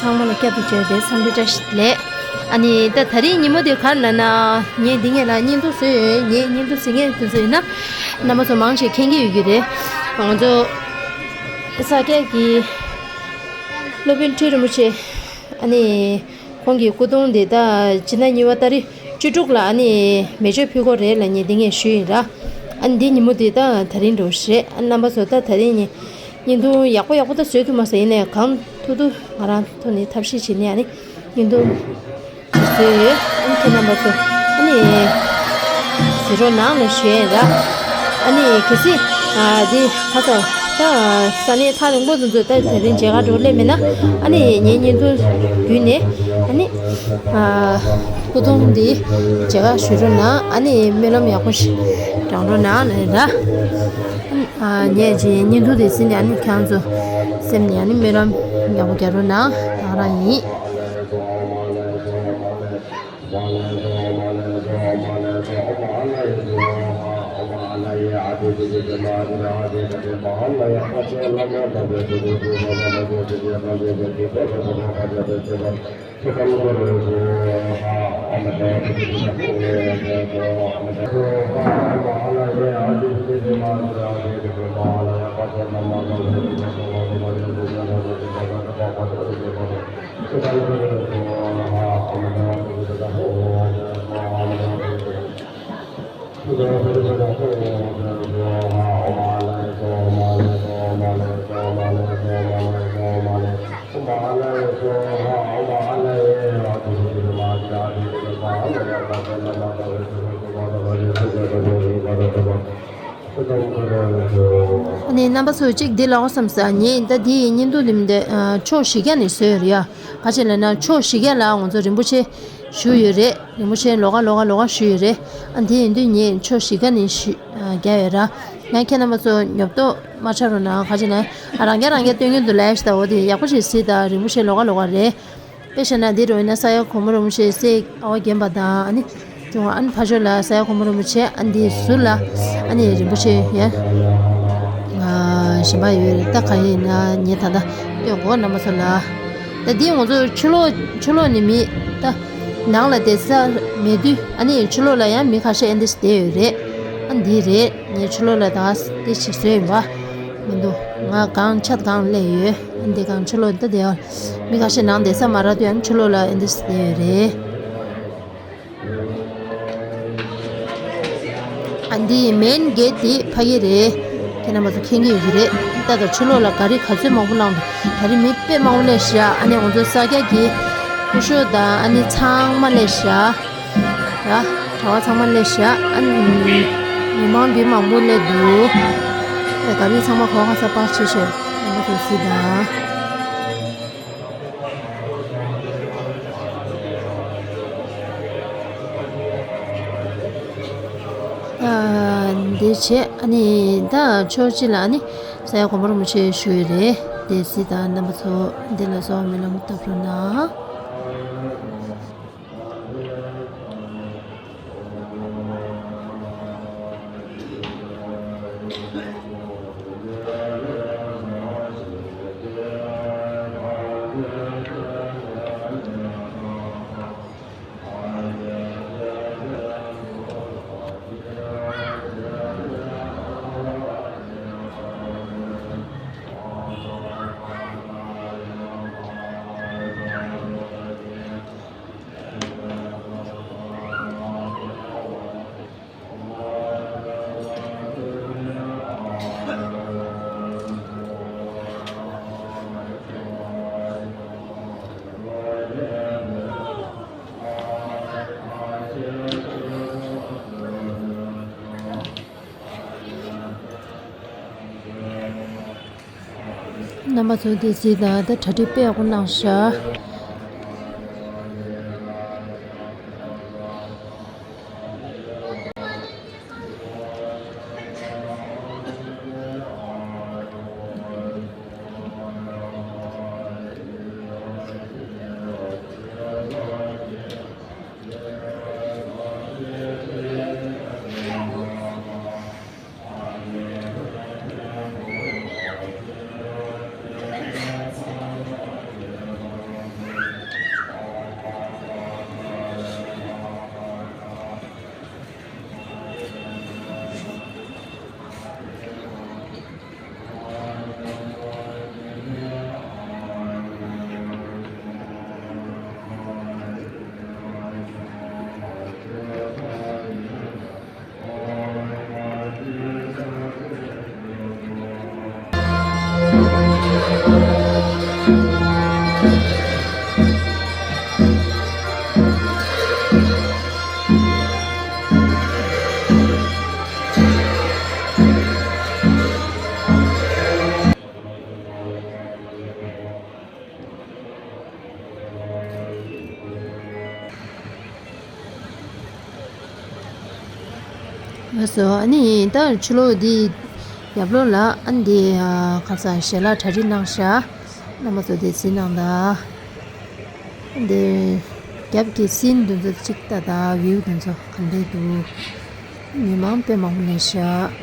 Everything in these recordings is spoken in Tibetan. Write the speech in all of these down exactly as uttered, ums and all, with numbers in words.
ཚང་མ་ལ་བསྐྱར་དུ་བརྗོད་པའི་འཚམས་འདྲི་བཀྲ་ཤིས་བདེ་ལེགས། ཨ་ནི་ད་ད་རིང་ཉིན་མོ་དེ་ག་རེ་ལབ་ན། ངས་འདི་ངས་ལ་བརྙན་ཐུང་བཟོས་ཡོད། ངས་བརྙན་ཐུང་བཟོ་མཁན་དེ་ཚོ་ཡིན་ན་རྣམ་པ་ཚོ་མང་ཆེ་མཁྱེན་གྱི་ཡོད་ཀྱི་རེད། ང་ཚོ་ས་སྐྱ་གི་སློབ་དཔོན་ཁྲི་རིན་པོ་ཆེ། ཨ་ནི་ཁོང་གི་སྐུ་གདུང་དེ་ད་སྤྱི་ཟླ་གཉིས་པ་ཏ་རིག་བཅུ་དྲུག་ལ་ཨ་ནི་མེ་མཆོད་ཕུལ་དགོས་རེད་ལབ་མཁན་དེ་ངས་ཞུས་ཡིན་ར། ཨ་ནི་འདི་ཉིན་མོ་དེ་ད་ད་རིང་འགྲོ་རེད། ཨ་རྣམ་པ་ཚོ་ད་ད་རིང་ཉིན་བརྙན་ཐུང་ཡག་པོ་ཡག་པོ་ད་བཟོས་ཐུབ་མ་སོང་། ཡིན་ནའི་གང་ཐུབ་ཐུབ་ང་རང་ཐོག་ནས་ཐབས་ཤེས་བྱས་ནས་ཨ་ནི་བརྙན་ཐུང་བཟོས་ཡོད། ཨ་ནི་ཁྱེད་རྣམ་པ་ཚོ་ཨ་ནི་གཟིགས་རོགས་གནང་ལ་ཞུ་ཡས་ར། ཨ་ནི་གལ་སྲིད་ཨ་འདི་ཁ་ཚ་ད་ས་གནས་ཐག་རིང་པོ་དེ་ཚོ་ད་དེ་རིང་མཇལ་ཁ་འགྲོ་སླེབས་མེད་ན། ཨ་ནི་ངའི་བརྙན་ཐུང་བརྒྱུད་ནས་ཨ་ནི་ཨ་སྐུ་གདུང་འདི་མཇལ་ཁ་ཞུ་རོགས་གནང་། ཨ་ནི་སྨོན་ལམ་ཡག་པོ་ཞིག་བགྲང་རོགས་གནང་ལ་ར། ཨ་ངས་ཀྱི་བརྙན་ཐུང་དེ་གཟིགས་ནས་ཨ་ནི་ཁྱེད་ཚོ་སེམས་ནས་ཨ་ནི་སྨོན་ལམ་ཡག་པོ་རྒྱག་རོགས་གནང་། ད་ག་རང་ཡིན། ཨ་ནི་རྣམ་པ་ཚོ་གཅིག་འདི་ལབ་དགོས་བསམ་ས། ངས་ད་འདི་བརྙན་ཐུང་འདི་མི་འདི་ཕྱོགས་བཞི་རྒྱ་ནས་བཟོས་ཡོད་རེད་ཡ། ག་ཅི་ལབ་ན་ཕྱོགས་བཞི་རྒྱ་ལ་ང་ཚོ་རིན་པོ་ཆེ་བཞུགས་ཡོད་རེད། རིན་པོ་ཆེ་ལོགས་ཀ་ལོགས་ཀ་ལོགས་ཀ་བཞུགས་ཡོད་རེད། ཨ་འདི་ཡིན་དུས་ངས་ཕྱོགས་བཞི་རྒྱ་ནས་བཞུགས་རྒྱ་ཡོད་ར། ཡང་ཁྱེད་རྣམ་པ་ཚོ་ཉོབ་ཏོ་མ་ཆགས་རོགས་གནང་། ག་ཅི་ན་རང་རྒྱ་རང་རྒྱ་སྟོན་གྱི་འདུག་ལབ་ཤི་ད། འོ་དེ་ཡག་པོ་ཞིག་གཟིགས་དང་། རིན་པོ་ཆེ་ལོགས་ཀ་ལོགས་ཀ་རེད། དཔེ་བཞག་ན་འདི་རུ་ཡིན་ན་ས་ཡ་གོང་མ་རིན་པོ་ཆེ་སྲས་ཨ་བ་རྒན་པ་དང་ཨ་ནི་ཀྲུང་ཨ་ནི་ཕ་ཇོ་ལ་ས་ཡ་གོང་མ་རིན་པོ་ཆེ། ཨ་འདི་ཟུར་ལ་ཨ་ནི་རིན་པོ་ཆེ་ཡ་གཞན་པ་ཡོད་རེད། ད་ག་ཡིན་ན་ངས་ད་ལྟ་སྟོན་གོ་རྣམ་པ་ཚོ་ལ། ད་འདི་ང་ཚོ་ཕྱི་ལོགས་ཕྱི་ལོགས་ནས་མི་ད་ནང་ལ་བསྡད་ས་མེད་དུས་ཨ་ནི་ཕྱི་ལོགས་ལ་ཡང་མི་ཁ་ཤས་ཨེ་འདྲ་བསྡད་ཡོད་རེད། ཨ་འདི་རེད། ངས་ཕྱི་ལོགས་ལ་ད་དེ་ཞིག་བཟོས་ཡིན་པ་མི་འདུག་ང་གང་ཆ་གང་སླེབས་ཡོད། ཨ་འདི་གང་ཕྱི་ལོགས་ད་བསྡད་ཡོད། མི་ཁ་ཤས་ནང་བསྡད་ས་མ་རག་དུས་ཨ་ནི་ཕྱི་ལོགས་ལ་ཨེ་འདྲ་བསྡད་ཡོད་རེད། ཨ་འདི་མེན་གེ་ཊི་དེ་ཕ་གི་རེད། ཁྱེད་རྣམ་པ་ཚོ་མཁྱེན་གྱི་ཡོད་ཀྱི་རེད། ད་ལྟ་ཕྱི་ལོགས་ལ་ག་རི་ག་ཚོད་མང་པོ་ལངས་འདུག་ད་རིང་མི་དཔེ་མང་པོ་སླེབས་ཤག་ཨ་ནི་ང་ཚོ་ས་སྐྱ་གི་སྐུ་ཞབས་དང་ཨ་ནི་ཚང་མ་སླེབས་ཤག་ཡ། གྲྭ་པ་ཚང་མ་སླེབས་ཤག་ཨ་ནི་མི་མང་མི་མང་པོ་སླེབས་འདུག་ཨ་ག་རི་ཚང་མ་གོ་ག་ས་པར་ཆེ་ཆེ་རྣམ་པ་ཚོ་གཟིགས་དང་། ཨ་འདི་བྱས་ཨ་ནི་ད་ཕྱོགས་གཅིག་ལ་ཨ་ནི་ས་ཡ་གོང་མ་རིན་པོ་ཆེ་བཞུགས་ཡོད་རེད། དེ་གཟིགས་དང་རྣམ་པ་ཚོ། འདི་ལ་གསོལ་བ་སྨོན་ལམ་བཏབ་རོགས་གནང་། རྣམ་པ་ཚོ་དེ་གཟིགས་དང་། ད་གྲ་སྒྲིག་དཔེ་ཡག་པོ་གནང་ཤག་སོ་ཨ་ནི་ད་ཕྱི་ལོགས་འདི་ཡབ་ལོགས་ལ་ཨ་ནི་འདི་ཨ་ཁ་ས་ཞལ་ལག་གྲ་སྒྲིག་གནང་ཤག་རྣམ་པ་ཚོ་དེ་གཟིགས་གནང་དང་། འདི་རྒྱབ་ཀྱི་སིན་འདི་ཚོ་གཅིག་ལྟ་དང་། བིའུ་འདི་ཚོ་ག་འདྲས་འདུག་མི་མང་དཔེ་མང་པོ་སླེབས་ཤག་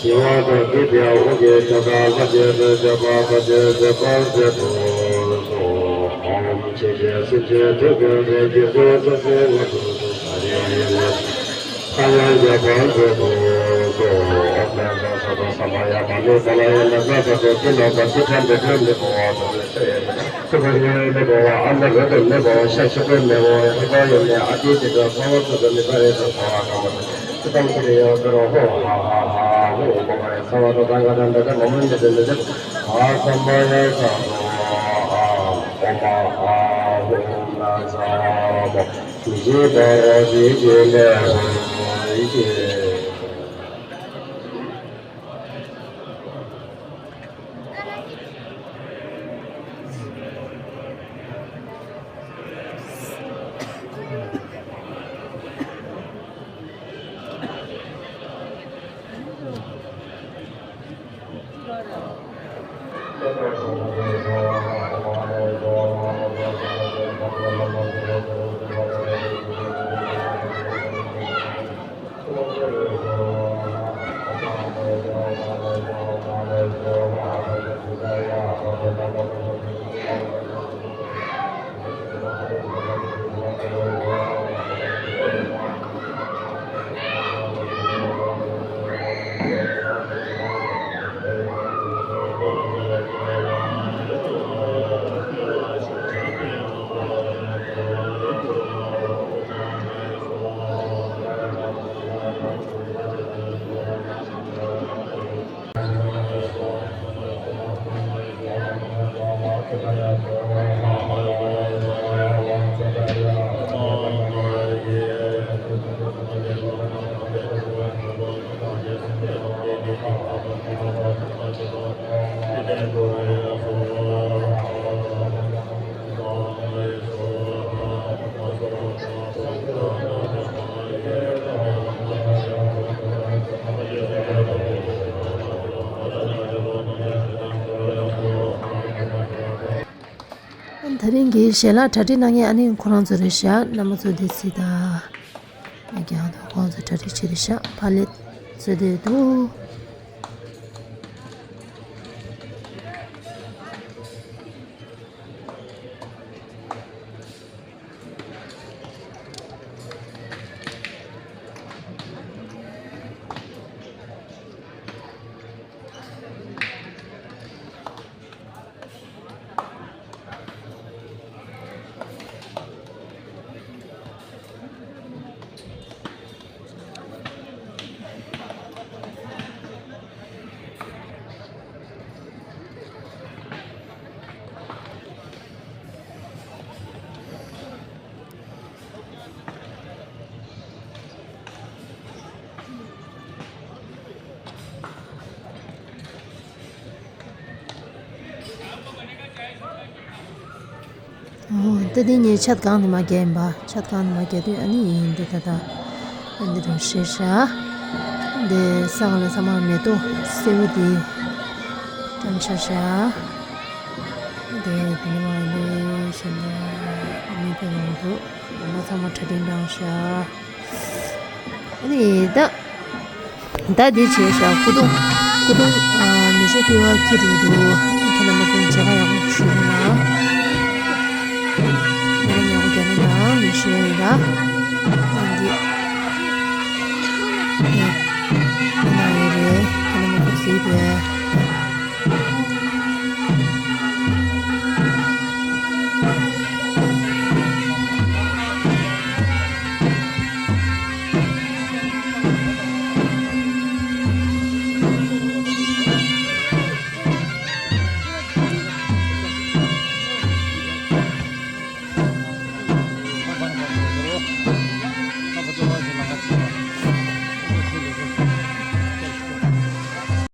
ཞི་བ་དང་བདེ་བའི་དབང་གིས་ཐོད་རྒལ་ལྷ་ཆེན་དང་བཅས་པ་ཐམས་ཅད་ཐོབ་པར་མཛད་དུ་གསོལ། ཨོཾ་ཆོས་ཀྱི་སེམས་ཅན་ཐོད་རྒལ་བའི་རྒྱུ་ཚོགས་ཐམས་ཅད་ང་ཐུགས་སུ་ཆ་ཡང་ཡིན་ལ་ཆ་ཡང་རྒྱས་པར་མཛད་དུ་གསོལ། ཨོཾ་དྷ་ར་ས་ཏྭ་ས་མ་ཡ་མ་ནུ་ཏཱ་ལ་ཡ་ན་ཙ་ས་ཏྭ་ཏི་ལོ་ཀ་ཏི་ཁྲ་འདི་ཁྲ་མི་བོ་བ་ས་ཏྭ་ས་ཡ་ན་ཁྱི་ཕ་ཡི་མི་བོ་བ་ཨ་མ་རོ་ཏི་མི་བོ་བ་ཤ་ཤི་ཏི་མི་བོ་བ་ཧི་པ་ཡོ་མི་ཨ་ཏི་ཏི་ཏ་ས་བ་སུ་ཏ་མི་ཕ་ཡ་ཏ་ས་བ་ཀ་མ་ཏ། ཅི་ཏམ་ཅི་རེ་ཡང་ཟེར་རོ་ཧོ་ཧ་ཧ་ཧ་ཧོ་མ་ཧ་ཡ་ས་བ་ཏ་ཏ་ག་ཏ་འདྲ་ཀ་མ་མ་ནི་ཏེ་ནི་ཏེ་ཧ་ས་མ་ཡ་ས་ཧོ་ཨ་ཧོ་མ་ཧ་ཧོ་ན་ས་མོ་ཇི་ཏ་རོ་ཇི་ཇི་ལེ་ཧོ་ཇི། ད་རིང་གི་ཞལ་ལག་གྲ་སྒྲིག་གནང་མཁན་ཨ་ནི་ཁོ་རང་ཚོ་རེད་ཤག་རྣམ་པ་ཚོ་འདི་ཚོ་དང་། ཨ་ཀྱང་དང་ཁོང་ཚོ་གྲ་སྒྲིག་བྱེད་དུ་ཤག་ཕ་ལེ་ཚོ་དེ་འདུག་ཨོ། ད་དེ་ངས་ཆ་གང་ནས་མ་བརྒྱབ་ཡིན་པ། ཆ་གང་ནས་མ་བརྒྱབ་དུས་ཨ་ནི་ཡིན་འདི་ད་ད། ཨ་འདི་རུ་ཤེས་བྱ། འདི་ས་ག་ལ་ཚང་མ་མེ་ཏོག་སེར་པོ་འདི་བཀྲམ་བྱ་བྱ། འདི་འདི་ནས་མ་འདི་ཞེས་ན་མི་དེ་མང་འདུག་འོ་མ་ཚང་མ་གྲ་སྒྲིག་འདྲ་བྱ། ཨ་ནི་ད། ད་འདི་བྱས་ཤག་སྐུ་གདུང་། སྐུ་གདུང་། ཨ། མི་ཤེས་ལྟེ་བ་ཁྱི་རུ་རུ། ཁྱེད་རྣམ་པ་ཚོ་མཇལ་ཁ་ཡག་པོ་ཞུ་རོགས་གནང་། ང་རང་ཡག་པོ་རྒྱག་ན་ཡང་མི་ཤེས་ཡིན་ད། ཨ་འདི། ཨ་ན་ཡོད་རེད། ཁྱེད་རྣམ་པ་ཚོ་གཟིགས་པས།